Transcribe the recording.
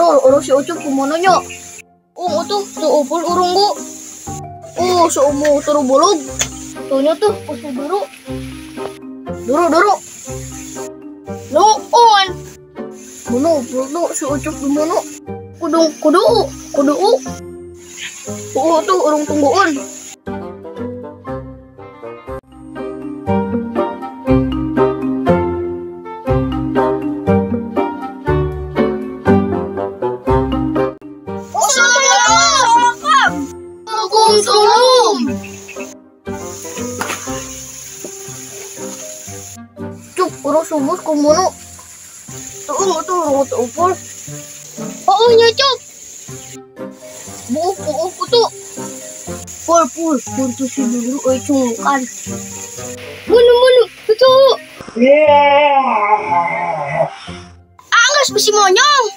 Pul, urung si Ucup kumono nyo. Tuh, tuh upul urung bu. Seumu turu bulug. Tuhnya tuh usul duru. Duru duru. Nuun. Mono upul tuh si Ucup kumono. Kudung kudu kudu. Tuh urung tungguun. Cuk, urung subuh kumono. Tuh, tuh, urung tuh upul. Oh, nya cuk. Buuk, buuk tuh. Pul, pul, pul tuh si dulu oi cungkan. Munu, munu, tuh. Anggas besi monyong.